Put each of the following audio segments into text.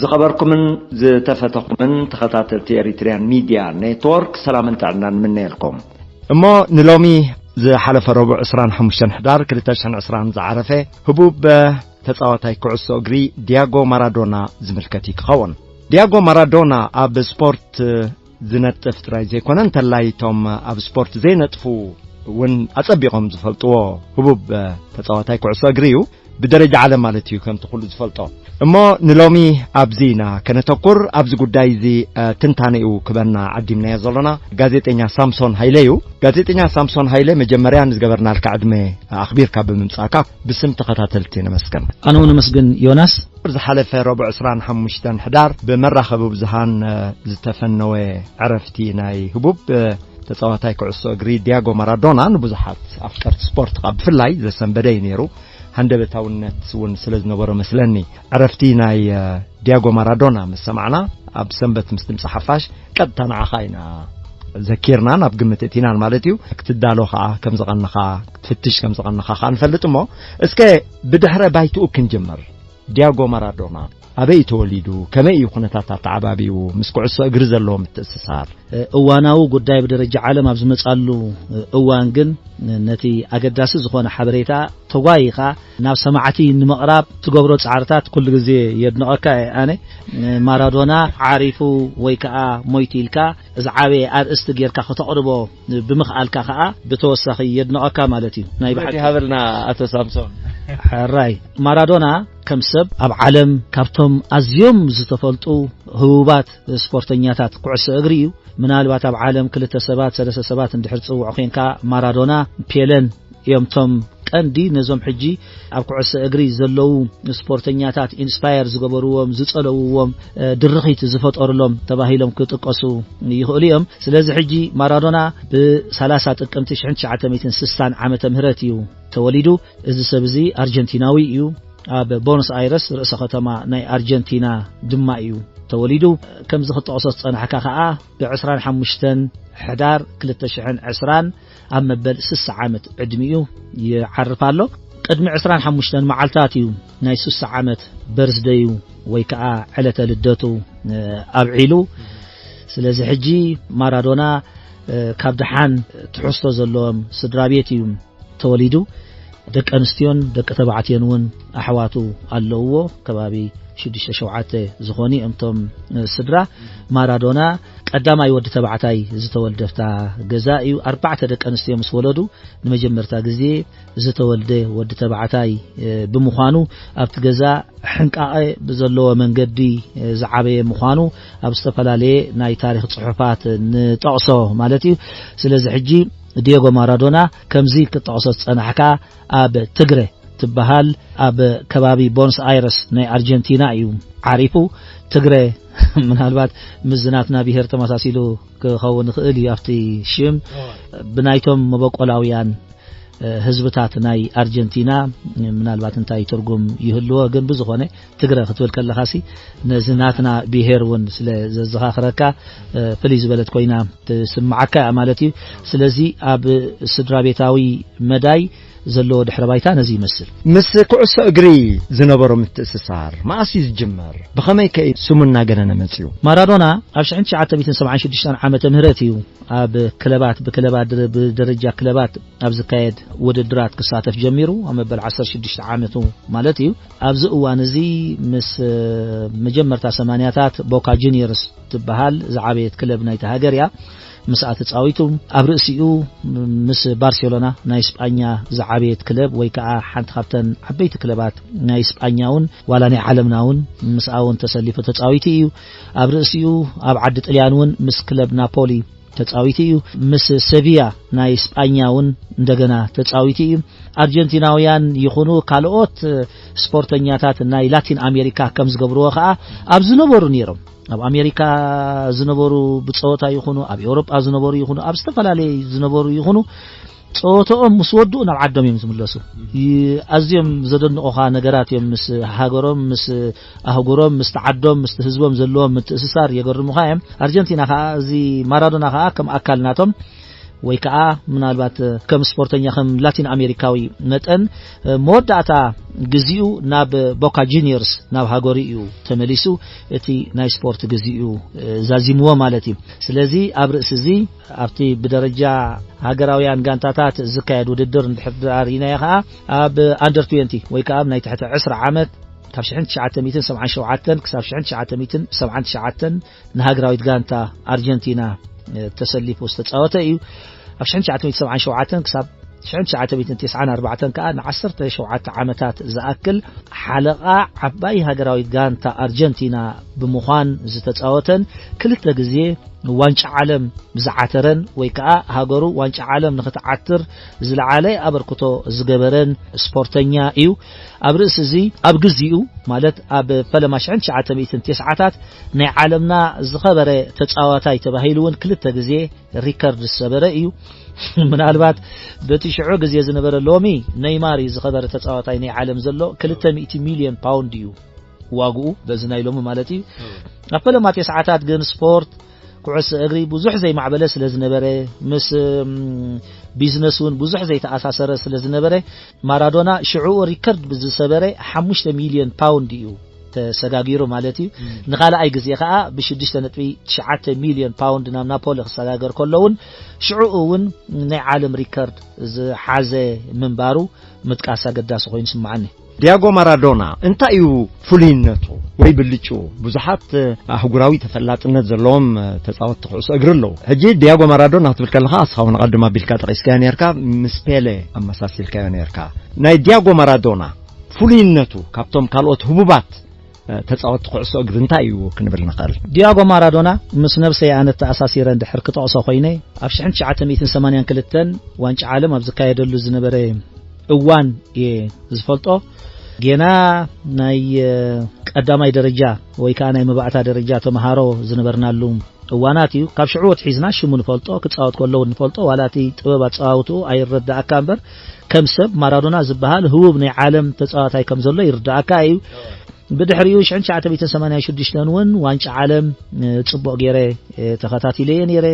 ዝኸበርኩምን ዝተፈተኹምን ተኸታተልቲ ኤሪትርያን ሚድያ ኔትወርክ፣ ሰላምን ጥዕናን ንምነየልኩም። እሞ ንሎሚ ዝሓለፈ ረቡዕ ዕስራን ሓሙሽተን ሕዳር ክልተ ሽሕን ዕስራን ዝዓረፈ ህቡብ ተጻዋታይ ኩዕሶ እግሪ ዲያጎ ማራዶና ዝምልከት እዩ ክኸውን። ዲያጎ ማራዶና ኣብ ስፖርት ዝነጥፍ ጥራይ ዘይኮነ፣ እንተላይ እቶም ኣብ ስፖርት ዘይነጥፉ እውን ኣጸቢቖም ዝፈልጥዎ ህቡብ ተጻዋታይ ኩዕሶ እግሪ እዩ። ብደረጃ ዓለም ማለት እዩ፣ ከምቲ ኩሉ ዝፈልጦ። እሞ ንሎሚ ኣብዚ ኢና ከነተኩር። ኣብዚ ጉዳይ እዚ፣ እ፣ ትንታኔኡ ክበና ዓዲምናዮ ዘሎና ጋዜጠኛ ሳምሶን ሃይለ እዩ። ጋዜጠኛ ሳምሶን ሃይለ፣ መጀመርያ ንዝገበርናልካ ዕድመ ኣኽቢርካ ብምምጻእካ ብስም ተኸታተልቲ ነመስግን። ኣነ እውን ኣመስግን ዮናስ። ዝሓለፈ ረቡዕ ዕስራን ሓሙሽተን ሕዳር ብመራኸቢ ብዙሃን፣ እ፣ ዝተፈነወ ዕረፍቲ ናይ ህቡብ፣ እ፣ ተጻዋታይ ኩዕሶ እግሪ ዲያጎ ማራዶና ንብዙሓት ኣፍቀርቲ ስፖርት ከኣ ብፍላይ ዘሰንበደ እዩ ነይሩ። ሃንደበታውነት እውን ስለ ዝነበሮ መስለኒ፣ ዕረፍቲ ናይ፣ እ፣ ዲያጎ ማራዶና ምስ ሰማዕና፣ ኣብ ሰንበት ምስ ድምጺ ሓፋሽ ቀጥታ ንዓኻ ኢና ዘኪርናን ኣብ ግምት እቲናን ማለት እዩ። ክትዳሎ ከኣ ከም ዝቐነኻ፣ ክትፍትሽ ከም ዝቐነኻ ከኣ ንፈልጥ እሞ፣ እስከ ብድሕረ ባይትኡ ክንጅምር። ዲያጎ ማራዶና ኣበይ እዩ ተወሊዱ? ከመይ እዩ ኩነታት ኣተዓባቢኡ? ምስ ኩዕሶ እግሪ ዘለዎ ምትእስሳር? እዋናዊ ጉዳይ ብደረጃ ዓለም ኣብ ዝመጻሉ እዋን ግን፣ ነቲ ኣገዳሲ ዝኾነ ሓበሬታ ተጓይኻ ናብ ሰማዕቲ ንምቕራብ ትገብሮ ጻዕርታት ኩሉ ግዜ የድንቐካ እየ ኣነ። ማራዶና ዓሪፉ ወይ ከኣ ሞይቱ ኢልካ ዝዓበየ ኣርእስቲ ጌርካ ከተቕርቦ ብምኽኣልካ ከኣ ብተወሳኺ የድንቐካ ማለት እዩ። ናይ ብሓቂ ይሃበልና ኣቶ ሳምሶን። ሕራይ፣ ማራዶና ከም ሰብ ኣብ ዓለም ካብቶም ኣዝዮም ዝተፈልጡ ህቡባት ስፖርተኛታት ኩዕሶ እግሪ እዩ። ምናልባት ኣብ ዓለም ክልተ ሰባት፣ ሰለስተ ሰባት እንድሕር ትጽውዖ ኮይንካ፣ ማራዶና፣ ፔለን እዮም እቶም ቀንዲ ነዞም ሕጂ ኣብ ኩዕሶ እግሪ ዘለዉ ስፖርተኛታት ኢንስፓየር ዝገበርዎም፣ ዝጸለውዎም፣ እ፣ ድርኺት ዝፈጠሩሎም ተባሂሎም ክጥቀሱ ይኽእሉ እዮም። ስለዚ ሕጂ ማራዶና ብሰላሳ ጥቅምቲ ሽሕን ትሽዓተ ሚእትን ስሳን ዓመተ ምህረት እዩ ተወሊዱ። እዚ ሰብ እዚ ኣርጀንቲናዊ እዩ። ኣብ ቦኖስ ኣይረስ ርእሰ ከተማ ናይ ኣርጀንቲና ድማ እዩ ተወሊዱ። ከምዚ ክትጠቕሶ ዝጸናሕካ ከኣ ብዕስራን ሓሙሽተን ሕዳር ክልተ ሽሕን ዕስራን ኣብ መበል ስሳ ዓመት ዕድሚኡ ይዓርፍ ኣሎ። ቅድሚ ዕስራን ሓሙሽተን መዓልታት እዩ ናይ ስሳ ዓመት በርዝደዩ ወይ ከኣ ዕለተ ልደቱ፣ እ፣ ኣብዒሉ። ስለዚ ሕጂ ማራዶና፣ እ፣ ካብ ደሓን ትሕዝቶ ዘለዎም ስድራ ቤት እዩ ተወሊዱ። ደቂ ኣንስትዮን ደቂ ተባዕትዮን እውን ኣሕዋቱ ኣለውዎ። ከባቢ ሽዱሽተ ሸውዓተ ዝኾኑ እዮም እቶም፣ እ፣ ስድራ። ማራዶና ቀዳማይ ወዲ ተባዕታይ ዝተወልደ ኣብታ ገዛ እዩ። ኣርባዕተ ደቂ ኣንስትዮ ምስ ወለዱ ንመጀመርታ ግዜ ዝተወልደ ወዲ ተባዕታይ፣ እ፣ ብምዃኑ ኣብቲ ገዛ ሕንቃቐ ብዘለዎ መንገዲ፣ እ፣ ዝዓበየ ምዃኑ ኣብ ዝተፈላለየ ናይ ታሪኽ ጽሑፋት ንጠቕሶ ማለት እዩ። ስለዚ ሕጂ ዲየጎ ማራዶና ከምዚ ክትጠቕሶ ዝጸናሕካ ኣብ ትግረ ትበሃል ኣብ ከባቢ ቦንስ ኣይረስ ናይ ኣርጀንቲና እዩ ዓሪፉ። ትግረ ምናልባት ምስ ናትና ብሄር ተመሳሲሉ ክኸውን ይኽእል እዩ ኣብቲ ሽም። ብናይቶም መበቆላውያን፣ እ፣ ህዝብታት ናይ ኣርጀንቲና ምናልባት እንታይ ትርጉም ይህልዎ፣ ግን ብዝኾነ ትግረ ክትብል ከለኻሲ ነዚ ናትና ብሄር እውን ስለ ዘዘኻኽረካ፣ እ፣ ፍልይ ዝበለት ኮይና ትስምዓካ እያ ማለት እዩ። ስለዚ ኣብ ስድራ ቤታዊ መዳይ ዘለዎ ድሕረ ባይታ ነዚ ይመስል። ምስ ኩዕሶ እግሪ ዝነበሮ ምትእስሳር መኣስ እዩ ዝጅመር? ብኸመይ ከ እዩ ስሙ እናገነነ መጺኡ? ማራዶና ኣብ ሽሕን ትሽዓተ ሚእትን ሰብዓን ሽዱሽተን ዓመተ ምህረት እዩ ኣብ ክለባት፣ ብክለባት ድረ-፣ ብደረጃ ክለባት ኣብ ዝካየድ ውድድራት ክሳተፍ ጀሚሩ፣ ኣብ መበል ዓሰርተ ሽዱሽተ ዓመቱ ማለት እዩ። ኣብዚ እዋን እዚ ምስ፣ እ፣ መጀመርታ ሰማንያታት ቦካ ጁኒየርስ ትበሃል ዝዓበየት ክለብ ናይቲ ሃገር እያ። ምስኣ ተጻዊቱ። ኣብ ርእሲኡ ምስ ባርሴሎና ናይ ስጳኛ ዝዓበየት ክለብ ወይ ከኣ ሓንቲ ካብተን ዓበይቲ ክለባት ናይ ስጳኛ እውን ዋላ ናይ ዓለምና እውን ምስኣ እውን ተሰሊፉ ተጻዊቱ እዩ። ኣብ ርእሲኡ ኣብ ዓዲ ጥልያን እውን ምስ ክለብ ናፖሊ ተጻዊቱ እዩ። ምስ ሰቪያ ናይ ስጳኛ እውን እንደገና ተጻዊቱ እዩ። ኣርጀንቲናውያን ይኹኑ ካልኦት ስፖርተኛታት ናይ ላቲን ኣሜሪካ ከም ዝገብርዎ ከኣ ኣብ ዝነበሩ ነይሮም። ኣብ ኣሜሪካ ዝነበሩ ብጸወታ ይኹኑ፣ ኣብ ኤውሮጳ ዝነበሩ ይኹኑ፣ ኣብ ዝተፈላለየ ዝነበሩ ይኹኑ፣ ጸወታኦም ምስ ወድኡ ናብ ዓዶም እዮም ዝምለሱ። ይ-፣ ኣዝዮም ዘደንቑኻ ነገራት እዮም። ምስ ሃገሮም፣ ምስ ኣህጉሮም፣ ምስቲ ዓዶም፣ ምስቲ ህዝቦም ዘለዎም ምትእስሳር የገርሙኻ እዮም። ኣርጀንቲና ከኣ፣ እዚ ማራዶና ከኣ ከም ኣካል ናቶም ወይ ከዓ ምናልባት ከም ስፖርተኛ ከም ላቲን ኣሜሪካዊ መጠን መወዳእታ ግዚኡ ናብ ቦካ ጁኒየርስ ናብ ሃገሩ እዩ ተመሊሱ። እቲ ናይ ስፖርት ግዚኡ ዛዚምዎ ማለት እዩ። ስለዚ ኣብ ርእሲ እዚ ኣብቲ ብደረጃ ሃገራውያን ጋንታታት ዝካየድ ውድድር እንድሕር ርኢናዮ ከዓ ኣብ ኣንደር ትዌንቲ ወይ ከዓ ኣብ ናይ ትሕቲ ዕስራ ዓመት ካብ ሽሕን ትሽዓተ ሚእትን ሰብዓን ሸውዓተን ክሳብ ሽሕን ትሽዓተ ሚእትን ሰብዓን ትሽዓተን ንሃገራዊት ጋንታ ኣርጀንቲና ተሰሊፉ ዝተፃወተ እዩ። ኣብ ሽሕን ትሽዓተ ሚእትን ሰብዓን ሸውዓተን ክሳብ ሽሕን ትሽዓተ ሚእትን ተስዓን ኣርባዕተን ከዓ ንዓሰርተ ሸውዓተ ዓመታት ዝኣክል ሓለቓ ዓባይ ሃገራዊት ጋንታ ኣርጀንቲና ብምዃን ዝተፃወተን ክልተ ግዜ ዋንጫ ዓለም ዝዓተረን ወይ ከዓ ሃገሩ ዋንጫ ዓለም ንኽትዓትር ዝለዓለ ኣበርክቶ ዝገበረን ስፖርተኛ እዩ። ኣብ ርእሲ እዚ ኣብ ግዚኡ ማለት ኣብ ፈለማ ሽሕን ትሽዓተ ሚእትን ተስዓታት ናይ ዓለምና ዝኸበረ ተፃዋታይ ተባሂሉ እውን ክልተ ግዜ ሪከርድ ዝሰበረ እዩ። ምናልባት በቲ ሽዑ ግዜ ዝነበረ ሎሚ ነይማር እዩ ዝኸበረ ተፃዋታይ ናይ ዓለም ዘሎ ክልተ ሚእቲ ሚልዮን ፓውንድ እዩ ዋግኡ በዚ ናይ ሎሚ ማለት እዩ። ኣብ ፈለማ ተስዓታት ግን ስፖርት ኩዕሶ እግሪ ብዙሕ ዘይማዕበለ ስለ ዝነበረ ምስ ቢዝነስ እውን ብዙሕ ዘይተኣሳሰረ ስለ ዝነበረ ማራዶና ሽዕኡ ሪከርድ ብዝሰበረ ሓሙሽተ ሚልዮን ፓውንድ እዩ ተሰጋጊሩ ማለት እዩ። ንኻልኣይ ግዜ ከዓ ብሽዱሽተ ነጥቢ ትሽዓተ ሚልዮን ፓውንድ ናብ ናፖሊ ክሰጋገር ከሎ እውን ሽዕኡ እውን ናይ ዓለም ሪከርድ ዝሓዘ ምንባሩ ምጥቃስ ኣገዳሲ ኮይኑ ይስምዓኒ። ዲያጎ ማራዶና እንታይ እዩ ፍሉይነቱ ወይ ብልጭኡ? ብዙሓት ኣህጉራዊ ተፈላጥነት ዘለዎም ተጻወትቲ ኩዕሶ እግሪ ኣለዉ። ሕጂ ዲያጎ ማራዶና ክትብል ከለኻ ንስኻ እውን ኣቐድም ኣቢልካ ጠቒስካዮ ነርካ፣ ምስ ፔለ ኣመሳሲልካዮ ነርካ። ናይ ዲያጎ ማራዶና ፍሉይነቱ ካብቶም ካልኦት ህቡባት ተጻወትቲ ኩዕሶ እግሪ እንታይ እዩ ክንብል ንኽእል? ዲያጎ ማራዶና ምስ ነብሰይ ኣነ ተኣሳሲረ እንድሕር ክጠቕሶ ኮይነ ኣብ ሽሕን ትሽዓተ ሚእትን ሰማንያን ክልተን ዋንጫ ዓለም ኣብ ዝካየደሉ ዝነበረ እዋን እየ ዝፈልጦ። ጌና ናይ ቀዳማይ ደረጃ ወይ ከዓ ናይ መባእታ ደረጃ ተምሃሮ ዝነበርናሉ እዋናት እዩ። ካብ ሽዑ ኣትሒዝና ሽሙ ንፈልጦ፣ ክጻወት ከሎ እውን ንፈልጦ። ዋላ እቲ ጥበብ ኣጻዋውትኡ ኣይረዳእካ እምበር ከም ሰብ ማራዶና ዝበሃል ህቡብ ናይ ዓለም ተጻዋታይ ከም ዘሎ ይርዳእካ እዩ። ብድሕሪኡ ሽሕን ትሽዓተ ሚእትን ሰማንያን ሽዱሽተን እውን ዋንጫ ዓለም ጽቡቕ ገይረ ተኸታቲለየ ነይረ።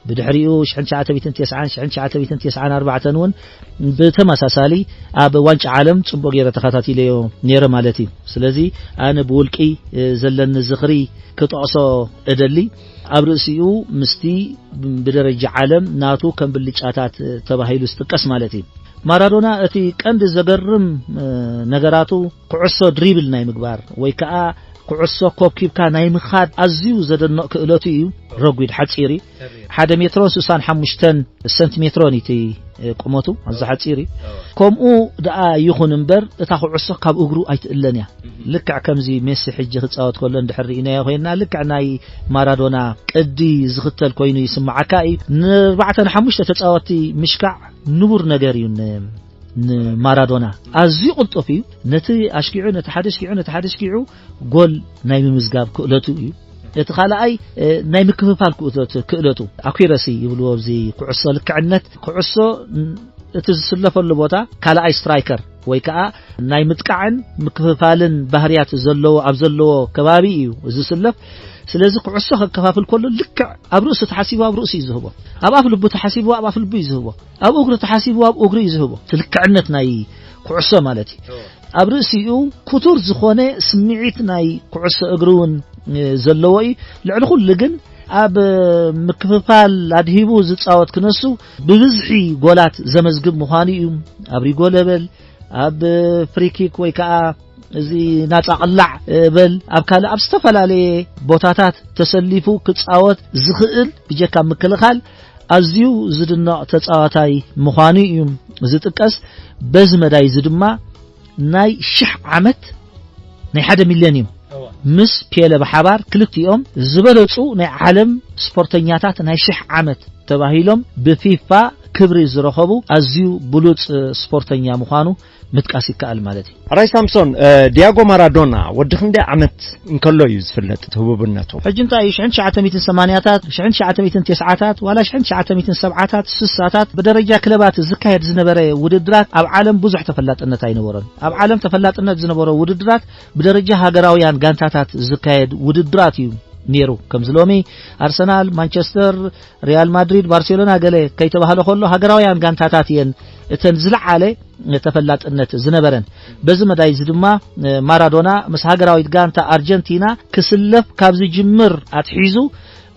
ብድሕሪኡ ሽሕን ትሽዓተ ሚእትን ተስዓን ሽሕን ትሽዓተ ሚእትን ተስዓን ኣርባዕተን እውን ብተመሳሳሊ ኣብ ዋንጫ ዓለም ጽቡቕ ገይረ ተኸታቲለዮ ነይረ ማለት እዩ። ስለዚ ኣነ ብውልቂ ዘለኒ ዝኽሪ ክጠቕሶ እደሊ። ኣብ ርእሲኡ ምስቲ ብደረጃ ዓለም ናቱ ከም ብልጫታት ተባሂሉ ዝጥቀስ ማለት እዩ። ማራዶና እቲ ቀንዲ ዘገርም ነገራቱ ኩዕሶ ድሪብል ናይ ምግባር ወይ ከዓ ኩዕሶ ኮብኪብካ ናይ ምኻድ ኣዝዩ ዘደንቕ ክእለቱ እዩ። ረጒድ ሓጺር እዩ። ሓደ ሜትሮን ስሳን ሓሙሽተን ሰንቲሜትሮን እቲ ቁመቱ ኣዝዩ ሓጺር እዩ። ከምኡ ደኣ ይኹን እምበር እታ ኩዕሶ ካብ እግሩ ኣይትእለን እያ። ልክዕ ከምዚ ሜሲ ሕጂ ክጻወት ከሎ እንድሕር ርኢናዮ ኮይንና ልክዕ ናይ ማራዶና ቅዲ ዝኽተል ኮይኑ ይስምዓካ እዩ። ንኣርባዕተ ንሓሙሽተ ተጻወትቲ ምሽካዕ ንቡር ነገር እዩ ን-፣ ንማራዶና። ኣዝዩ ቅልጡፍ እዩ። ነቲ ኣሽኪዑ፣ ነቲ ሓደ ኣሽኪዑ፣ ነቲ ሓደ ኣሽኪዑ ጎል ናይ ምምዝጋብ ክእለቱ እዩ። እቲ ካልኣይ፣ እ፣ ናይ ምክፍፋል ክእለቱ፣ ክእለቱ፣ ኣኩረሲ ይብልዎ፣ ኣብዚ ኩዕሶ ልክዕነት። ኩዕሶ ን-፣ እቲ ዝስለፈሉ ቦታ ካልኣይ ስትራይከር ወይ ከዓ ናይ ምጥቃዕን ምክፍፋልን ባህርያት ዘለዎ፣ ኣብ ዘለዎ ከባቢ እዩ ዝስለፍ። ስለዚ ኩዕሶ ከከፋፍል ከሎ ልክዕ ኣብ ርእሱ ተሓሲቡ ኣብ ርእሱ እዩ ዝህቦ። ኣብ ኣፍ ልቡ ተሓሲቡ ኣብ ኣፍ ልቡ እዩ ዝህቦ። ኣብ እግሩ ተሓሲቡ ኣብ እግሩ እዩ ዝህቦ። እቲ ልክዕነት ናይ ኩዕሶ ማለት እዩ። ኣብ ርእሲኡ ክቱር ዝኾነ ስምዒት ናይ ኩዕሶ እግሪ እውን፣ እ፣ ዘለዎ እዩ። ልዕሊ ኩሉ ግን ኣብ ምክፍፋል ኣድሂቡ ዝጻወት ክነሱ ብብዝሒ ጎላት ዘመዝግብ ምዃኑ እዩ። ኣብ ሪጎለ በል፣ ኣብ ፍሪኪክ ወይ ከዓ እዚ ናጻ ቅላዕ በል፣ ኣብ ካልእ ኣብ ዝተፈላለየ ቦታታት ተሰሊፉ ክጻወት ዝኽእል ብጀካ ምክልኻል ኣዝዩ ዝድነቕ ተጻዋታይ ምዃኑ እዩ ዝጥቀስ። በዚ መዳይ እዚ ድማ ናይ ሽሕ ዓመት ናይ ሓደ ሚልዮን እዩ። እዋ። ምስ ፔለ ብሓባር ክልቲኦም ዝበለጹ ናይ ዓለም ስፖርተኛታት ናይ ሽሕ ዓመት ተባሂሎም ብፊፋ ክብሪ ዝረኸቡ ኣዝዩ ብሉጽ ስፖርተኛ ምዃኑ ምጥቃስ ይከኣል ማለት እዩ። ሕራይ ሳምሶን፣ እ፣ ዲያጎ ማራዶና ወዲ ክንደይ ዓመት እንከሎ እዩ ዝፍለጥ እቲ ህቡብነቱ? ሕጂ እንታይ እዩ፣ ሽሕን ትሽዓተ ሚእትን ሰማንያታት፣ ሽሕን ትሽዓተ ሚእትን ተስዓታት፣ ዋላ ሽሕን ትሽዓተ ሚእትን ሰብዓታት፣ ስሳታት ብደረጃ ክለባት ዝካየድ ዝነበረ ውድድራት ኣብ ዓለም ብዙሕ ተፈላጥነት ኣይነበሮን። ኣብ ዓለም ተፈላጥነት ዝነበሮ ውድድራት ብደረጃ ሃገራውያን ጋንታታት ዝካየድ ውድድራት እዩ ነይሩ። ከምዚ ሎሚ ኣርሰናል፣ ማንቸስተር፣ ሪያል ማድሪድ፣ ባርሴሎና ገለ ከይተባህለ ከሎ ሃገራውያን ጋንታታት እየን እተን ዝለዓለ ተፈላጥነት ዝነበረን። በዚ መዳይ እዚ ድማ ማራዶና ምስ ሃገራዊት ጋንታ ኣርጀንቲና ክስለፍ ካብ ዝጅምር ኣትሒዙ፣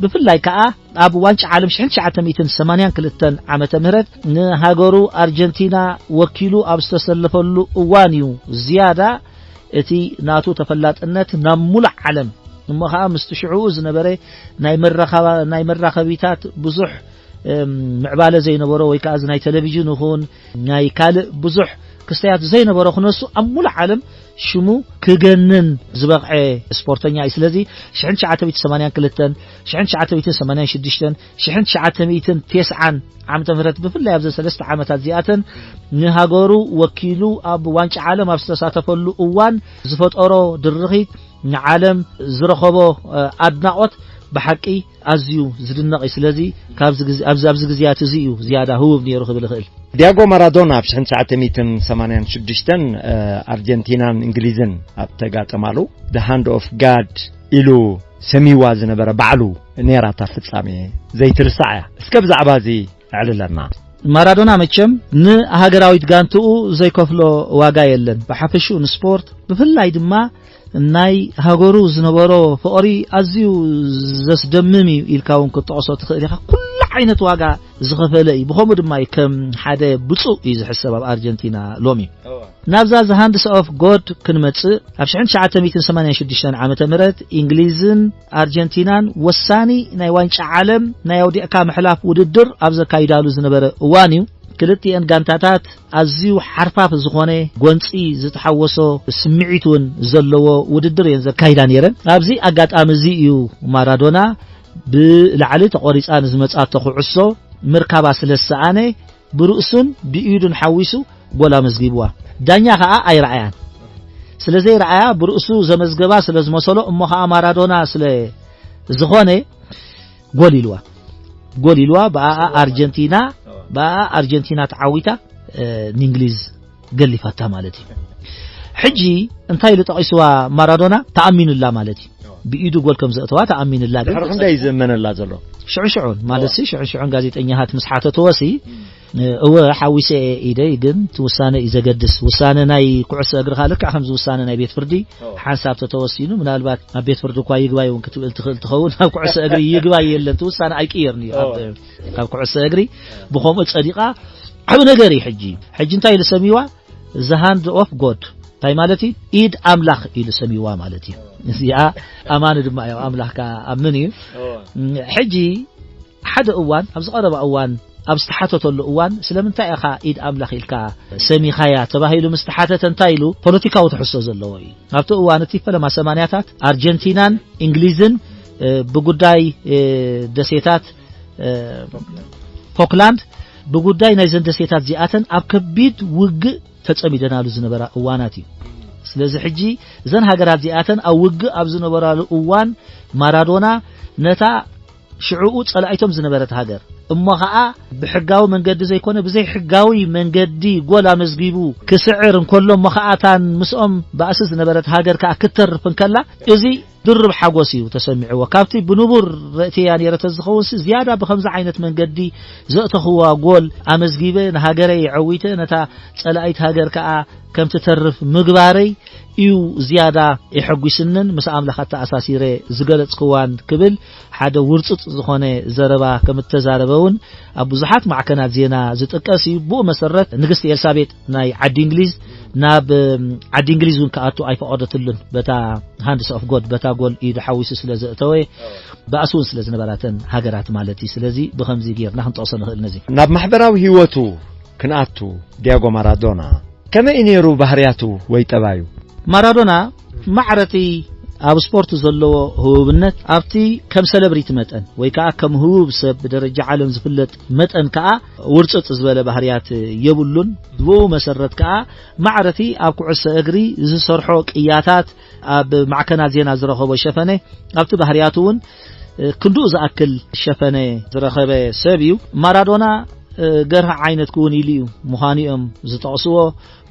ብፍላይ ከኣ ኣብ ዋንጫ ዓለም ሽሕን ትሽዓተ ሚእትን ሰማንያን ክልተን ዓመተ ምህረት ንሃገሩ ኣርጀንቲና ወኪሉ ኣብ ዝተሰለፈሉ እዋን እዩ ዝያዳ እቲ ናቱ ተፈላጥነት ናብ ሙሉእ ዓለም፣ እሞ ኸኣ ምስቲ ሽዕኡ ዝነበረ ናይ መራኸባ-፣ ናይ መራኸቢታት ብዙሕ፣ እም፣ ምዕባለ ዘይነበሮ፣ ወይ ከኣ እዚ ናይ ቴሌቪዥን ይኹን ናይ ካልእ ብዙሕ ክስተያት ዘይነበሮ ክነሱ ኣብ ሙሉእ ዓለም ሽሙ ክገንን ዝበቕዐ ስፖርተኛ እዩ። ስለዚ ሽሕን ትሽዓተ ሚእትን ሰማንያን ክልተን፣ ሽሕን ትሽዓተ ሚእትን ሰማንያን ሽዱሽተን፣ ሽሕን ትሽዓተ ሚእትን ተስዓን ዓመተ ምህረት ብፍላይ ኣብዘን ሰለስተ ዓመታት እዚኣተን ንሃገሩ ወኪሉ ኣብ ዋንጫ ዓለም ኣብ ዝተሳተፈሉ እዋን ዝፈጠሮ ድርኺት ንዓለም ዝረኸቦ፣ እ፣ ኣድናቖት ብሓቂ ኣዝዩ ዝድነቕ እዩ። ስለዚ ካብዚ ግዜ፣ ኣብዚ፣ ኣብዚ ግዜያት እዚ እዩ ዝያዳ ህቡብ ነይሩ ክብል እኽእል። ዲያጎ ማራዶና ኣብ ሽሕን ትሽዓተ ሚእትን ሰማንያን ሽዱሽተን፣ እ፣ ኣርጀንቲናን እንግሊዝን ኣብ ተጋጠማሉ፣ The Hand of God ኢሉ ሰሚዋ ዝነበረ ባዕሉ ነይራ እታ ፍጻሜ ዘይትርሳዕ እያ። እስከ ብዛዕባ እዚ ኣዕልለና። ማራዶና መቸም ንሃገራዊት ጋንትኡ ዘይከፍሎ ዋጋ የለን። ብሓፈሽኡ ንስፖርት፣ ብፍላይ ድማ ናይ ሃገሩ ዝነበሮ ፍቕሪ ኣዝዩ ዘስደምም እዩ ኢልካ እውን ክትጠቕሶ ትኽእል ኢኻ። ኩሉ ዓይነት ዋጋ ዝኸፈለ እዩ። ብኸምኡ ድማ እዩ ከም ሓደ ብፁዕ እዩ ዝሕሰብ ኣብ ኣርጀንቲና ሎሚ። እወ። ናብዛ The Hands of God ክንመጽእ፣ ኣብ ሽሕን ትሽዓተ ሚእትን ሰማንያን ሽዱሽተን ዓመተ ምህረት እንግሊዝን ኣርጀንቲናን ወሳኒ ናይ ዋንጫ ዓለም ናይ ኣውዲቕካ ምሕላፍ ውድድር ኣብ ዘካይዳሉ ዝነበረ እዋን እዩ። ክልቲኤን ጋንታታት ኣዝዩ ሓርፋፍ ዝኾነ ጎንጺ ዝተሓወሶ ስምዒት እውን ዘለዎ ውድድር እየን ዘካይዳ ነይረን። ኣብዚ ኣጋጣሚ እዚ እዩ ማራዶና ብላዕሊ ተቖሪጻ ንዝመጻቶ ኩዕሶ ምርካባ ስለ ዝሰኣነ ብርእሱን ብኢዱን ሓዊሱ ጎል ኣመዝጊብዋ። ዳኛ ኸኣ ኣይረኣያን። ስለ ዘይረኣያ ብርእሱ ዘመዝገባ ስለ ዝመሰሎ እሞ ኸኣ ማራዶና ስለ ዝኾነ ጎል ኢልዋ። ጎል ኢልዋ፣ ብኣኣ ኣርጀንቲና፣ ብኣኣ ኣርጀንቲና ተዓዊታ፣ እ፣ ንእንግሊዝ ገሊፋታ ማለት እዩ። ሕጂ እንታይ ኢሉ ጠቒስዋ ማራዶና? ተኣሚኑላ ማለት እዩ። ብኢዱ ጎል ከም ዘእተዋ ተኣሚኑላ። ግን ድሕሪ ክንደይ እዩ ዝእመነላ ዘሎ? ሽዑ ሽዑን ማለት ሲ፣ ሽዑ ሽዑን ጋዜጠኛታት ምስ ሓተትዎ ሲ፣ እወ፣ ሓዊሰ እየ ኢደይ፣ ግን እቲ ውሳነ እዩ ዘገድስ። ውሳነ ናይ ኩዕሶ እግሪ ከኣ ልክዕ ከምዚ ውሳነ ናይ ቤት ፍርዲ እወ። ሓንሳብ ተተወሲኑ፣ ምናልባት ኣብ ቤት ፍርዲ እኳ ይግባይ እውን ክትብል ትኽእል ትኸውን፣ ኣብ ኩዕሶ እግሪ ይግባይ የለን፣ እቲ ውሳነ ኣይቅየርን እዩ። ኣብ፣ እወ። ኣብ ኩዕሶ እግሪ ብኸምኡ ጸዲቓ ዓቢ ነገር እዩ። ሕጂ፣ ሕጂ እንታይ ኢሉ ሰሚዋ? The Hand of God። እንታይ ማለት እዩ? ኢድ ኣምላኽ ኢሉ ሰሚዋ ማለት እዩ። እዚኣ ኣማኒ ድማ እዮም፣ ኣምላኽ ከኣ ኣምን እዩ። እወ። ሕጂ ሓደ እዋን፣ ኣብዚ ቀረባ እዋን፣ ኣብ ዝተሓተተሉ እዋን፣ "ስለምንታይ ኢኻ ኢድ ኣምላኽ ኢልካ ሰሚኻያ?" ተባሂሉ ምስ ተሓተተ፣ እንታይ ኢሉ? ፖለቲካዊ ትሕዝቶ ዘለዎ እዩ። ኣብቲ እዋን እቲ፣ ፈለማ ሰማንያታት፣ ኣርጀንቲናን እንግሊዝን፣ እ፣ ብጉዳይ፣ እ፣ ደሴታት፣ እ፣ ፎክላንድ፣ ብጉዳይ ናይዘን ደሴታት እዚኣተን ኣብ ከቢድ ውግእ ተጸሚደናሉ ዝነበራ እዋናት እዩ። ስለዚ ሕጂ እዘን ሃገራት እዚኣተን ኣብ ውግእ ኣብ ዝነበራሉ እዋን፣ ማራዶና ነታ ሽዕኡ ጸላኢቶም ዝነበረት ሃገር፣ እሞ ኸኣ ብሕጋዊ መንገዲ ዘይኮነ ብዘይሕጋዊ መንገዲ ጎል ኣመዝጊቡ ክስዕር እንከሎ፣ እሞ ኸኣ እታ ምስኦም ባእሲ ዝነበረት ሃገር ከኣ ክትተርፍ እንከላ፣ እዚ ድርብ ሓጎስ እዩ ተሰሚዕዎ። ካብቲ ብንቡር ረእትያ ነይረ ተዝኸውንሲ፣ ዝያዳ ብኸምዚ ዓይነት መንገዲ ዘእተኽዋ ጎል ኣመዝጊበ፣ ንሃገረይ የዐዊተ፣ ነታ ጸላኢት ሃገር ከኣ ከም ትተርፍ ምግባረይ እዩ ዝያዳ የሐጒስንን ምስ ኣምላኽ ኣተኣሳሲረ ዝገለጽክዋን ክብል ሓደ ውርጽጽ ዝኾነ ዘረባ ከም እተዛረበ እውን ኣብ ብዙሓት ማዕከናት ዜና ዝጥቀስ እዩ። ብኡ መሰረት ንግስቲ ኤልሳቤጥ ናይ ዓዲ እንግሊዝ ናብ፣ እም፣ ዓዲ እንግሊዝ እውን ክኣቱ ኣይፈቐደትሉን፣ በታ ሃንድስ ኦፍ ጎድ፣ በታ ጎል ኢዱ ሓዊሱ ስለ ዘእተወ፣ ባእሲ እውን ስለ ዝነበራተን ሃገራት ማለት እዩ። ስለዚ ብኸምዚ ጌርና ክንጠቕሶ ንኽእል ነዚ። ናብ ማሕበራዊ ህይወቱ ክንኣቱ፣ ዲያጎ ማራዶና ከመይ እዩ ነይሩ ባህርያቱ ወይ ጠባዩ? ማራዶና ማዕረቲ ኣብ ስፖርት ዘለዎ ህቡብነት ኣብቲ ከም ሰለብሪቲ መጠን ወይ ከኣ ከም ህቡብ ሰብ ብደረጃ ዓለም ዝፍለጥ መጠን ከኣ ውርጽጽ ዝበለ ባህርያት የብሉን። ብኡ መሰረት ከኣ ማዕረቲ ኣብ ኩዕሶ እግሪ ዝሰርሖ ቅያታት፣ ኣብ ማዕከናት ዜና ዝረኸቦ ሸፈነ፣ ኣብቲ ባህርያቱ እውን ክንድኡ ዝኣክል ሸፈነ ዝረኸበ ሰብ እዩ። ማራዶና ገርህ ዓይነት ክውን ኢሉ እዩ ምዃኑ እዮም ዝጠቕስዎ።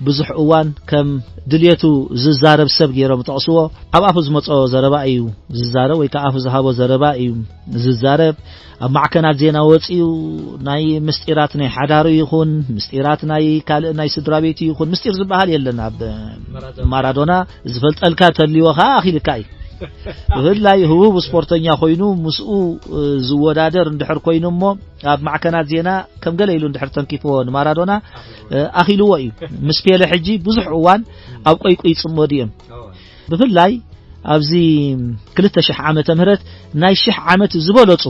ብዙሕ እዋን ከም ድልየቱ ዝዛረብ ሰብ ገይሮም ይጠቕስዎ። ኣብ ኣፉ ዝመጾ ዘረባ እዩ ዝዛረብ፣ ወይ ከዓ ኣፉ ዝሃቦ ዘረባ እዩ ዝዛረብ። ኣብ ማዕከናት ዜና ወጺኡ ናይ ምስጢራት ናይ ሓዳሩ ይኹን ምስጢራት ናይ ካልእ ናይ ስድራ ቤቱ ይኹን ምስጢር ዝበሃል የለን። ኣብ ማራዶና ዝፈልጠልካ ተልዎ ከዓ ኣኺልካ እዩ። ብፍላይ ህቡብ ስፖርተኛ ኮይኑ ምስኡ ዝወዳደር እንድሕር ኮይኑ እሞ ኣብ ማዕከናት ዜና ከም ገለ ኢሉ እንድሕር ተንኪፍዎ ንማራዶና ኣኺልዎ እዩ። ምስ ፔለ ሕጂ ብዙሕ እዋን ኣብ ቆይቆይ ይጽመዱ እዮም። ብፍላይ ኣብዚ ክልተ ሽሕ ዓመተ ምህረት ናይ ሽሕ ዓመት ዝበለጹ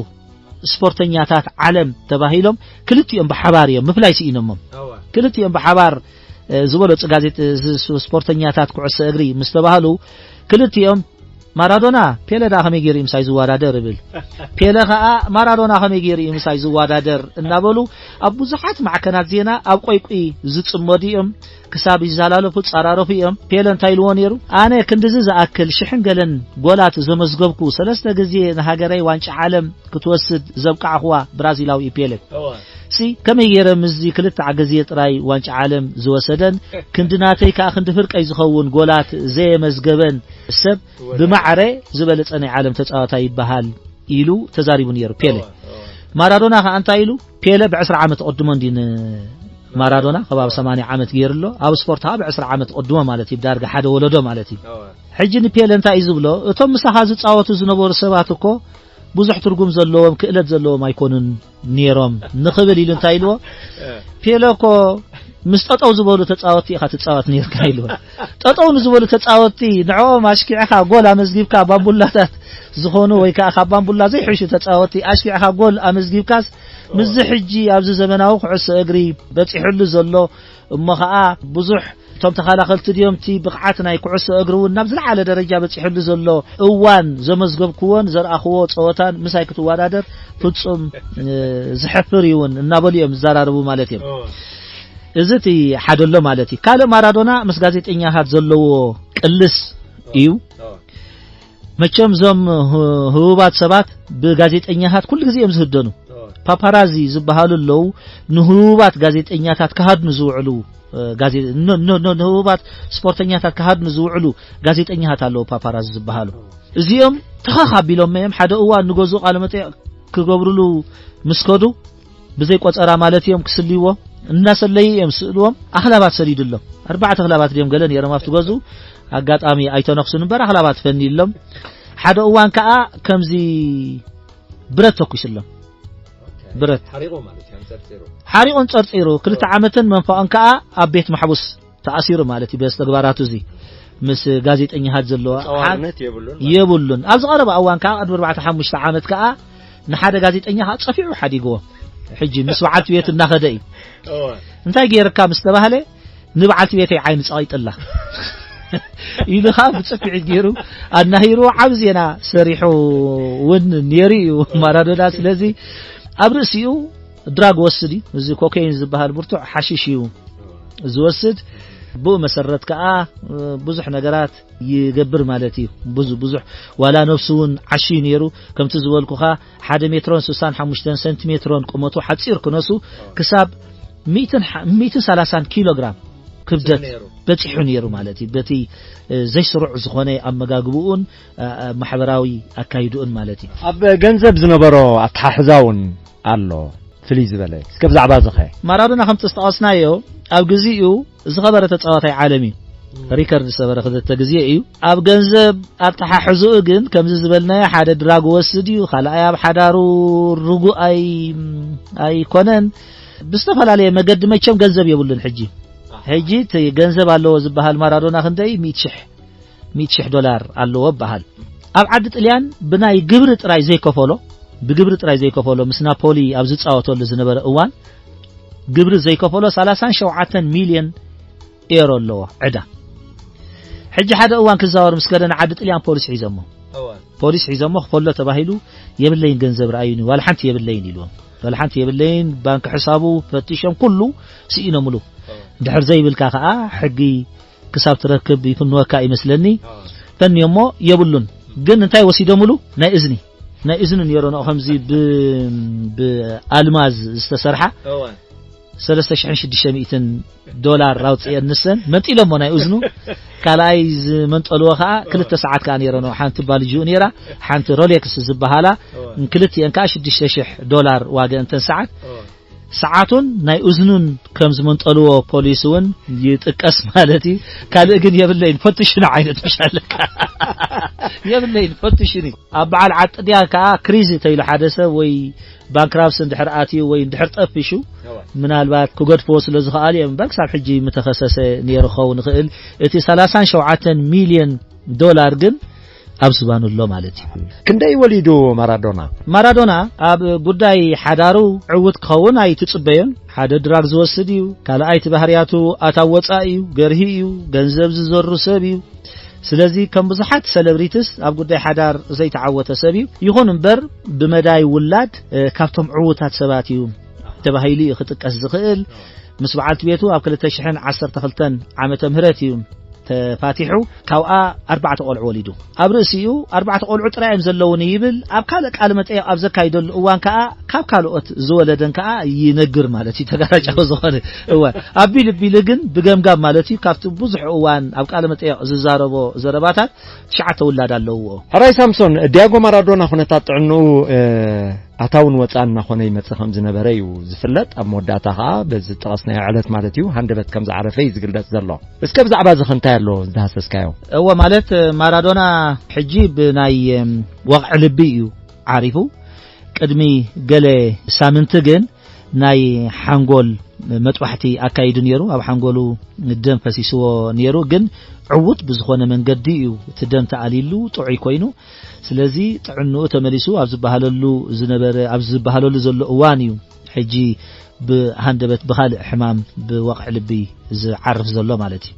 ስፖርተኛታት ዓለም ተባሂሎም ክልቲኦም ብሓባር እዮም ምፍላይ ስኢኖሞም። ክልቲኦም ብሓባር ዝበለጹ ጋዜጥ ስፖርተኛታት ኩዕሶ እግሪ ምስ ተባህሉ ክልቲኦም ማራዶና ፔለ ደኣ ከመይ ገይሩ እዩ ምሳይ ዝወዳደር እብል፣ ፔለ ከኣ ማራዶና ከመይ ገይሩ እዩ ምሳይ ዝወዳደር እናበሉ ኣብ ብዙሓት ማዕከናት ዜና ኣብ ቆይቁይ ዝጽመዱ እዮም። ክሳብ ይዘላለፉ ጸራረፉ እዮም። ፔለ እንታይ ኢልዎ ነይሩ? ኣነ ክንድዚ ዝኣክል ሽሕን ገለን ጎላት ዘመዝገብኩ፣ ሰለስተ ግዜ ንሃገረይ ዋንጫ ዓለም ክትወስድ ዘብቃዕኹዋ ብራዚላዊ እዩ ፔለ። ሲ ከመይ ገይረ ምስዚ ክልተ ግዜ ጥራይ ዋንጫ ዓለም ዝወሰደን ክንዲ ናተይ ከኣ ክንዲ ፍርቀይ ዝኸውን ጎላት ዘየመዝገበን ሰብ ብማዕረ ዝበለጸ ናይ ዓለም ተጻዋታይ ይበሃል ኢሉ ተዛሪቡ ነይሩ ፔለ። ማራዶና ከኣ እንታይ ኢሉ? ፔለ ብዕስራ ዓመት ቅድሞ እንዲ ማራዶና ከባቢ ሰማንያ ዓመት ገይሩ ኣሎ። ኣብ ስፖርት ከኣ ብዕስራ ዓመት ቅድሞ ማለት እዩ፣ ዳርጋ ሓደ ወለዶ ማለት እዩ። ሕጂ ንፔለ እንታይ እዩ ዝብሎ? እቶም ምሳኻ ዝጻወቱ ዝነበሩ ሰባት እኮ ብዙሕ ትርጉም ዘለዎም ክእለት ዘለዎም ኣይኮኑን ነይሮም ንኽብል ኢሉ እንታይ ኢልዎ? ፔለ እኮ ምስ ጠጠው ዝበሉ ተጻወትቲ ኢኻ ትጻወት ነይርካ ኢልዎ። ጠጠው ንዝበሉ ተጻወትቲ ንዕኦም ኣሽኪዕኻ ጎል ኣመዝጊብካ ባምቡላታት ዝኾኑ ወይ ከዓ ካብ ባምቡላ ዘይሕሹ ተጻወትቲ ኣሽኪዕኻ ጎል ኣመዝጊብካስ ምስዚ ሕጂ ኣብዚ ዘመናዊ ኩዕሶ እግሪ በጺሕሉ ዘሎ እሞ ኸኣ ብዙሕ እቶም ተኸላኸልቲ ድዮም እቲ ብቕዓት ናይ ኩዕሶ እግሪ እውን ናብ ዝለዓለ ደረጃ በጺሕሉ ዘሎ እዋን ዘመዝገብክዎን ዘርኣኽዎ ጸወታን ምሳይ ክትወዳደር ፍጹም እ፣ ዝሕፍር እዩ እውን እናበሉ እዮም ዝዘራረቡ ማለት እዮም። እዚ እቲ ሓደ ኣሎ ማለት እዩ። ካልእ ማራዶና ምስ ጋዜጠኛታት ዘለዎ ቅልስ እዩ። መቸም እዞም ህ- ህቡባት ሰባት ብጋዜጠኛታት ኩሉ ግዜ እዮም ዝህደኑ። ፓፓራዚ ዝበሃሉ ኣለዉ። ንህቡባት ጋዜጠኛታት ክሃድኑ ዝውዕሉ እ፣ ጋዜ- ን- ን- ን- ንህቡባት ስፖርተኛታት ክሃድኑ ዝውዕሉ ጋዜጠኛታት ኣለዉ ፓፓራዚ ዝበሃሉ። እዚኦም ተኸኽ ኣቢሎም እዮም ሓደ እዋን ንገዝኡ ቃለ መጠይቕ ክገብርሉ ምስ ከዱ ብዘይ ቆጸራ ማለት እዮም ክስልይዎ እናሰለዩ እዮም ስእልዎም ኣኽላባት ሰዲዱሎም። ኣርባዕተ ኣኽላባት ድዮም ገለ ነይሮም ኣብቲ ገዝኡ። ኣጋጣሚ ኣይተነኽሱን እምበር ኣኽላባት ፈንይሎም። ሓደ እዋን ከኣ ከምዚ ብረት ተኩስሎም። ብረት ሓሪቑ ማለት እዩ ኣንጸርጺሩ። ሓሪቑን ጸርጺሩ ክልተ ዓመትን መንፈቕን ከኣ ኣብ ቤት ማሕቡስ ተኣሲሩ ማለት እዩ። በዚ ተግባራቱ እዚ ምስ ጋዜጠኛታት ዘለዎ ጸዋርነት የብሉን ማለት እዩ። የብሉን። ኣብዚ ቀረባ እዋን ከኣ ቅድሚ ኣርባዕተ ሓሙሽተ ዓመት ከኣ ንሓደ ጋዜጠኛ ከኣ ጸፊዑ ሓዲግዎ። ሕጂ ምስ በዓልቲ ቤቱ እናኸደ እዩ። እወ። እንታይ ገይርካ ምስ ተባህለ ንበዓልቲ ቤተይ ዓይኒ ጸቒጥላ ኢሉ ከኣ ብጽፍዒት ገይሩ ኣናሂርዎ ዓቢ ዜና ሰሪሑ እውን ነይሩ እዩ ማራዶና። ስለዚ ኣብ ርእሲኡ ድራግ ወስድ እዩ። እዚ ኮኬይን ዝበሃል ብርቱዕ ሓሽሽ እዩ ዝወስድ። ብኡ መሰረት ከኣ ብዙሕ ነገራት ይገብር ማለት እዩ። ብዙ ብዙሕ ዋላ ነብሱ እውን ዓሽዩ ነይሩ። ከምቲ ዝበልኩኻ ሓደ ሜትሮን ስሳን ሓሙሽተን ሰንቲሜትሮን ቁመቱ ሓጺር ክነሱ ክሳብ ሚእትን ሓ- ሚእትን ሰላሳን ኪሎ ግራም ክብደት ነይሩ። በጺሑ ነይሩ ማለት እዩ። በቲ እ፣ ዘይስሩዕ ዝኾነ ኣመጋግብኡን እ፣ እ፣ ማሕበራዊ ኣካይድኡን ማለት እዩ። ኣብ ገንዘብ ዝነበሮ ኣተሓሕዛ እውን ኣሎ ፍልይ ዝበለ። እስከ ብዛዕባ እዚ ኸ? ማራዶና ከምቲ ዝጠቐስናዮ ኣብ ግዜኡ ዝኸበረ ተጻዋታይ ዓለም እዩ። ሪከርድ ዝሰበረ ክልተ ግዜ እዩ። ኣብ ገንዘብ ኣተሓሕዝኡ ግን ከምዚ ዝበልናዮ ሓደ ድራግ ወስድ እዩ፣ ካልኣይ ኣብ ሓዳሩ ርጉእ ኣይ ኣይኮነን። ብዝተፈላለየ መገዲ መቸም ገንዘብ የብሉን። ሕጂ ሕጂ እቲ ገንዘብ ኣለዎ ዝበሃል ማራዶና ክንደይ ሚእቲ ሽሕ ሚእቲ ሽሕ ዶላር ኣለዎ በሃል። ኣብ ዓዲ ጥልያን ብናይ ግብሪ ጥራይ ዘይከፈሎ ብግብሪ ጥራይ ዘይከፈሎ ምስ ናፖሊ ኣብ ዝጻወተሉ ዝነበረ እዋን ግብሪ ዘይከፈሎ ሰላሳን ሸውዓተን ሚልዮን ኤሮ ኣለዎ ዕዳ። ሕጂ ሓደ እዋን ክዛወር ምስ ከደ ንዓዲ ጥልያን ፖሊስ ሒዘሞ። ፖሊስ ሒዘሞ ክፈሎ ተባሂሉ የብለይን ገንዘብ ረኣዩኒ ዋላ ሓንቲ የብለይን ኢልዎም። ዋላ ሓንቲ የብለይን ባንክ ሕሳቡ ፈቲሾም ኩሉ ስኢኖምሉ። እንድሕር ዘይብልካ ከኣ ሕጊ ክሳብ ትረክብ ይፍንወካ ይመስለኒ። ፈንዮሞ የብሉን ግን እንታይ ወሲዶምሉ ናይ እዝኒ ናይ እዝኒ ነይሮ ነው ከምዚ ብ ብኣልማዝ ዝተሰርሓ ሰለስተ ሽሕን ሽዱሽተ ሚእትን ዶላር ኣውፅኤን ንሰን መንጢሎሞ ናይ እዝኑ። ካልኣይ ዝመንጠልዎ ከዓ ክልተ ሰዓት ከዓ ነይረ ነው። ሓንቲ ባልጅኡ ነይራ፣ ሓንቲ ሮሌክስ ዝበሃላ። ክልቲኤን ከዓ ሽዱሽተ ሽሕ ዶላር ዋጋ እንተን ሰዓት። ሰዓቱን ናይ እዝኑን ከም ዝመንጠልዎ ፖሊስ እውን ይጥቀስ ማለት እዩ። ካልእ ግን የብለይን፣ ፈትሽኒ ዓይነት ምሽ ኣለካ። የብለይን፣ ፈትሽኒ። ኣብ በዓል ዓጥድያ ከዓ ክሪዝ ተይሉ ሓደ ሰብ ወይ ባንክራፕስ እንድሕር ኣትዩ ወይ እንድሕር ጠፊሹ፣ ምናልባት ክገድፍዎ ስለ ዝኸኣሉ እዮም እምበር ክሳብ ሕጂ ምተኸሰሰ ነይሩ ክኸውን ይኽእል። እቲ ሰላሳን ሸውዓተን ሚልዮን ዶላር ግን ኣብ ዝባኑ ኣሎ ማለት እዩ። ክንደይ ወሊዱ ማራዶና? ማራዶና ኣብ ጉዳይ ሓዳሩ ዕውት ክኸውን ኣይትጽበዮን። ሓደ ድራግ ዝወስድ እዩ፣ ካልኣይ እቲ ባህርያቱ ኣታዊ ወጻኢ እዩ፣ ገርሂ እዩ፣ ገንዘብ ዝዘሩ ሰብ እዩ። ስለዚ ከም ብዙሓት ሰለብሪቲስ ኣብ ጉዳይ ሓዳር ዘይተዓወተ ሰብ እዩ። ይኹን እምበር ብመዳይ ውላድ፣ እ፣ ካብቶም ዕዉታት ሰባት እዩ ተባሂሉ እዩ ክጥቀስ ዝኽእል። ምስ በዓልቲ ቤቱ ኣብ ክልተ ሽሕን ዓሰርተ ክልተን ዓመተ ምህረት እዩ ተፋቲሑ። ካብኣ ኣርባዕተ ቆልዑ ወሊዱ። ኣብ ርእሲኡ ኣርባዕተ ቆልዑ ጥራይ እዮም ዘለውኒ ይብል። ኣብ ካልእ ቃለ መጠየቕ ኣብ ዘካይደሉ እዋን ከኣ ካብ ካልኦት ዝወለደን ከኣ ይነግር ማለት እዩ። ተጋራጫዊ ዝኾነ፣ እወ፣ ኣቢሉ ኣቢሉ ግን ብገምጋም ማለት እዩ። ካብቲ ብዙሕ እዋን ኣብ ቃለ መጠየቕ ዝዛረቦ ዘረባታት ትሽዓተ ውላድ ኣለውዎ። ሕራይ ሳምሶን፣ ዲያጎ ማራዶና ኩነታት ጥዕንኡ፣ እ፣ ኣታውን ወፃን እናኾነ ይመፅእ ከም ዝነበረ እዩ ዝፍለጥ። ኣብ መወዳእታ ከዓ በዚ ዝጠቐስናዮ ዕለት ማለት እዩ ሃንደበት ከም ዝዓረፈ እዩ ዝግለጽ ዘሎ። እስከ ብዛዕባ እዚ ከ እንታይ ኣሎ ዝዳህሰስካዮ? እወ፣ ማለት ማራዶና ሕጂ ብናይ፣ እም፣ ወቕዒ ልቢ እዩ ዓሪፉ። ቅድሚ ገለ ሳምንቲ ግን ናይ ሓንጎል መጥባሕቲ ኣካይዱ ነይሩ። ኣብ ሓንጎሉ ደም ፈሲስዎ ነይሩ። ግን ዕዉት ብዝኾነ መንገዲ እዩ እቲ ደም ተኣልይሉ ጥዑይ ኮይኑ። ስለዚ ጥዕንኡ ተመሊሱ ኣብ ዝበሃለሉ ዝነበረ፣ ኣብ ዝበሃለሉ ዘሎ እዋን እዩ ሕጂ ብሃንደበት ብኻልእ ሕማም ብወቕዒ ልቢ ዝዓርፍ ዘሎ ማለት እዩ።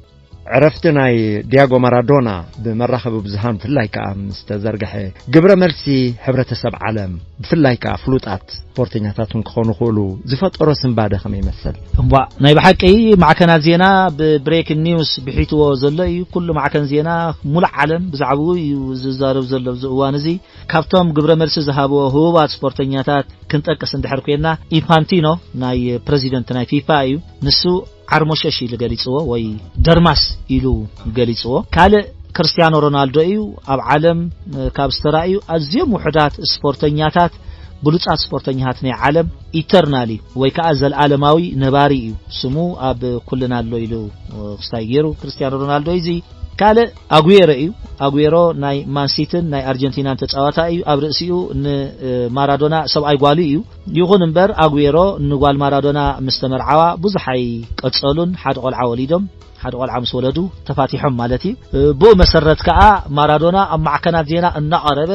ዕረፍቲ ናይ ዲያጎ ማራዶና ብመራኸቢ ብዙሃን ብፍላይ ከኣ ምስ ተዘርግሐ ግብረ መልሲ ሕብረተሰብ ዓለም ብፍላይ ከኣ ፍሉጣት ስፖርተኛታት እውን ክኾኑ ይኽእሉ ዝፈጠሮ ስንባደ ከመይ ይመስል? እምቧእ፣ ናይ ብሓቂ ማዕከናት ዜና ብብሬኪንግ ኒውስ ብሒትዎ ዘሎ እዩ። ኩሉ ማዕከን ዜና ሙሉእ ዓለም ብዛዕባኡ እዩ ዝዛረብ ዘሎ ኣብዚ እዋን እዚ። ካብቶም ግብረ መልሲ ዝሃብዎ ህቡባት ስፖርተኛታት ክንጠቅስ እንድሕር ኮይና፣ ኢንፋንቲኖ ናይ ፕረዚደንት ናይ ፊፋ እዩ። ንሱ ዓርሞሸሽ ኢሉ ገሊጽዎ ወይ ደርማስ ኢሉ ገሊጽዎ። ካልእ ክርስቲያኖ ሮናልዶ እዩ። ኣብ ዓለም፣ እ፣ ካብ ዝተራእዩ ኣዝዮም ውሑዳት ስፖርተኛታት፣ ብሉጻት ስፖርተኛታት ናይ ዓለም ኢተርናሊ ወይ ከኣ ዘልኣለማዊ ነባሪ እዩ። ስሙ ኣብ ኩልና ኣሎ ኢሉ፣ እ፣ ክስታይ ገይሩ ክርስቲያኖ ሮናልዶ እዩ። እዚ ካልእ ኣጉዌሮ እዩ። ኣጉዌሮ ናይ ማንሲትን ናይ ኣርጀንቲናን ተጻዋታይ እዩ። ኣብ ርእሲኡ ንማራዶና ሰብኣይ ጓሉ እዩ። ይኹን እምበር ኣጉዌሮ ንጓል ማራዶና ምስ ተመርዓዋ ብዙሕ ኣይቀጸሉን። ሓደ ቆልዓ ወሊዶም፣ ሓደ ቆልዓ ምስ ወለዱ ተፋቲሖም ማለት እዩ። ብኡ መሰረት ከኣ ማራዶና ኣብ ማዕከናት ዜና እናቐረበ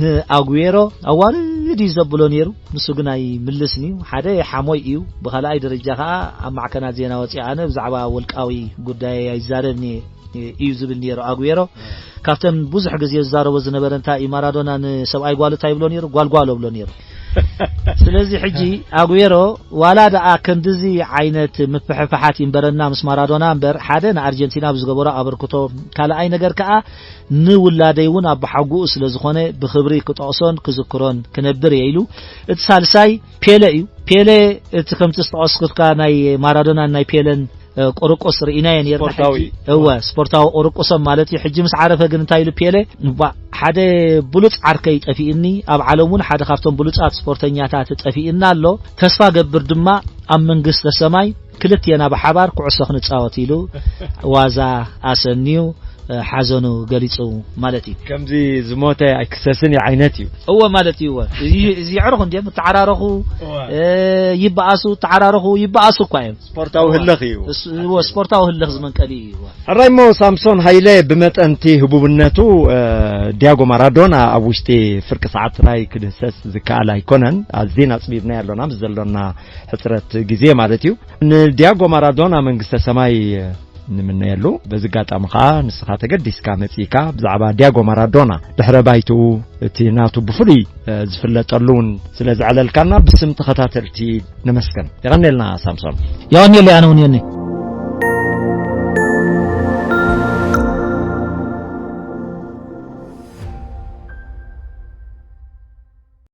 ንኣጉዌሮ ኣዋርድ እዩ ዘብሎ ነይሩ። ንሱ ግን ኣይምልስን እዩ። ሓደ ሓሞይ እዩ። ብኻልኣይ ደረጃ ከኣ ኣብ ማዕከናት ዜና ወፂኣ ኣነ ብዛዕባ ውልቃዊ ጉዳይ ኣይዛረብን እየ እዩ ዝብል ነይሩ ኣጉዌሮ። ካብተን ብዙሕ ግዜ ዝዛረቦ ዝነበረ እንታይ እዩ፣ ማራዶና ንሰብኣይ ጓሉ እንታይ ይብሎ ነይሩ? ጓልጓሎ ብሎ ነይሩ። ስለዚ ሕጂ ኣጉዌሮ ዋላ ደኣ ከምድዚ ዓይነት ምፍሕፋሓት ይንበረና ምስ ማራዶና እምበር፣ ሓደ ንኣርጀንቲና ብዝገበሮ ኣበርክቶ፣ ካልኣይ ነገር ከኣ ንውላደይ እውን ኣቦሓጎኡ ስለ ዝኾነ ብኽብሪ ክጠቕሶን ክዝክሮን ክነብር እየ ኢሉ። እቲ ሳልሳይ ፔለ እዩ። ፔለ እቲ ከምቲ ዝጠቐስኩትካ ናይ ማራዶናን ናይ ፔለን እ፣ ቁርቁስ ርኢናዮ ነርና። ስፖርታዊ። ሕጂ፣ እወ፣ ስፖርታዊ ቁርቁሶም ማለት እዩ። ሕጂ ምስ ዓረፈ ግን እንታይ ኢሉ ፔለ? እባ፣ ሓደ ብሉጽ ዓርከይ ጠፊእኒ፣ ኣብ ዓለም እውን ሓደ ካብቶም ብሉጻት ስፖርተኛታት ጠፊእና ኣሎ። ተስፋ ገብር ድማ ኣብ መንግስተ ሰማይ ክልቴና ብሓባር ኩዕሶ ክንጻወት ኢሉ ዋዛ ኣሰንዩ፣ እ፣ ሓዘኑ ገሊጹ ማለት እዩ። ከምዚ ዝሞተ ኣይክሰስን እዩ ዓይነት እዩ። እወ ማለት እዩ። እወ። እዚ፣ እዚ የዕሩኽ እንድዮም፣ ተዓራረኹ፣ እወ። እ፣ ይበኣሱ፣ ተዓራረኹ፣ ይበኣሱ እኳ እዮም። ስፖርታዊ ህልኽ እዩ። እስ-፣ እዎ፣ ስፖርታዊ ህልኽ ዝመንቀሊ እዩ። እዎ። ሕራይ እሞ ሳምሶን ሃይለ ብመጠን እቲ ህቡብነቱ፣ እ፣ ዲያጎ ማራዶና ኣብ ውሽጢ ፍርቂ ሰዓት ጥራይ ክድህሰስ ዝከኣል ኣይኮነን። ኣዝና ኣጽቢብናዮ ኣሎና ምስ ዘሎና ሕጽረት ግዜ ማለት እዩ። ንዲያጎ ማራዶና መንግስተ ሰማይ ንምነየሉ። በዚ ኣጋጣሚ ኸኣ ንስኻ ተገዲስካ መጺእካ ብዛዕባ ዲያጎ ማራዶና ድሕረ ባይትኡ፣ እቲ ናቱ ብፍሉይ፣ እ፣ ዝፍለጠሉ እውን ስለ ዘዕለልካና ብስም ተኸታተልቲ ነመስግን። የቐንየልና ሳምሶን። የቐንየለይ ኣነ እውን የኒ።